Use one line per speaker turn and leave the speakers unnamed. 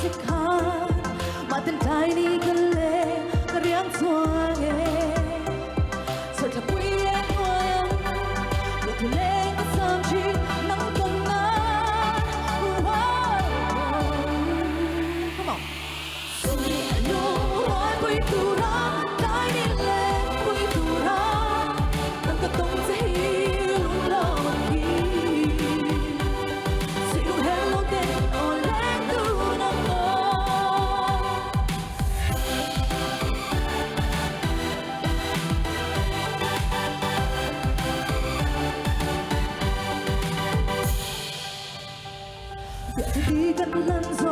che khan Mahten tlai ni ka leng ka riang chuang e Chhawrthla pui eng hnuai ang Duhthu leng ka sam thin nang tawn nan Come on. Sui a lung pui tura tlai ni leng pui tura Nang ka tawng che hi lung lo ang hi Sui lung her lo ten aw leng dun ang aw. Piah chu ti kan hlan zo.